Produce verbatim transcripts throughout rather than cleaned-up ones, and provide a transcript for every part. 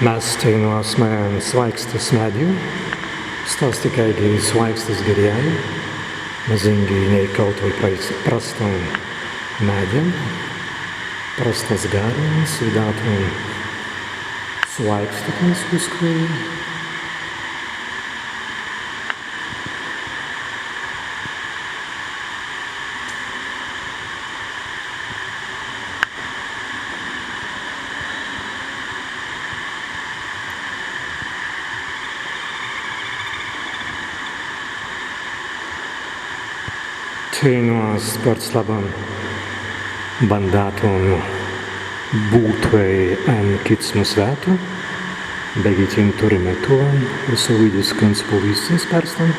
Mes teinū asmai en swāikstas meddju. Sta ast kāigi swāikstas girjai, mazīngi ni kāi tū prastan meddjan, prastas garrins widātun swāikstitun wis kwēi. Teinū ast spārts labban bandātun būtwei en kitsmu swētu, beggi tēnti turrimai tūlan wisawīdiskans pawīstins spārtan.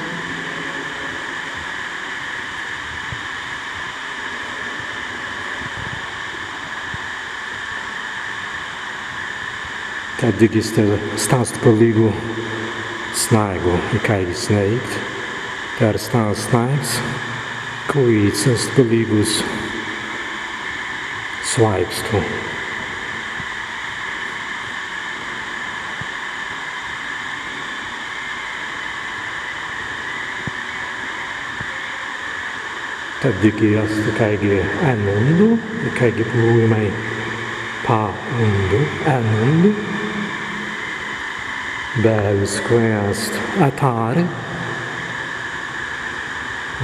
Tēt dīgi sta ast palīgu snāigu, ikāigi snēigt, tēr sta ast snāigs, kwēi ast palīgus swāikstu. Tēt dīgi ast ikāigi en undu, ikāigi plūimai pa undu, en undu. Be wis kwēi ast etāri,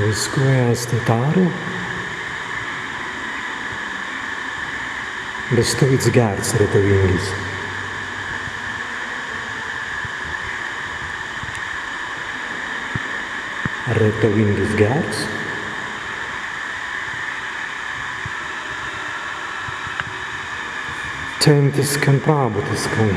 wis kwēi ast etāri. Be stawīds gērds retawīngis. Retawīngis gērds. Tēntiskan, prabutiskan.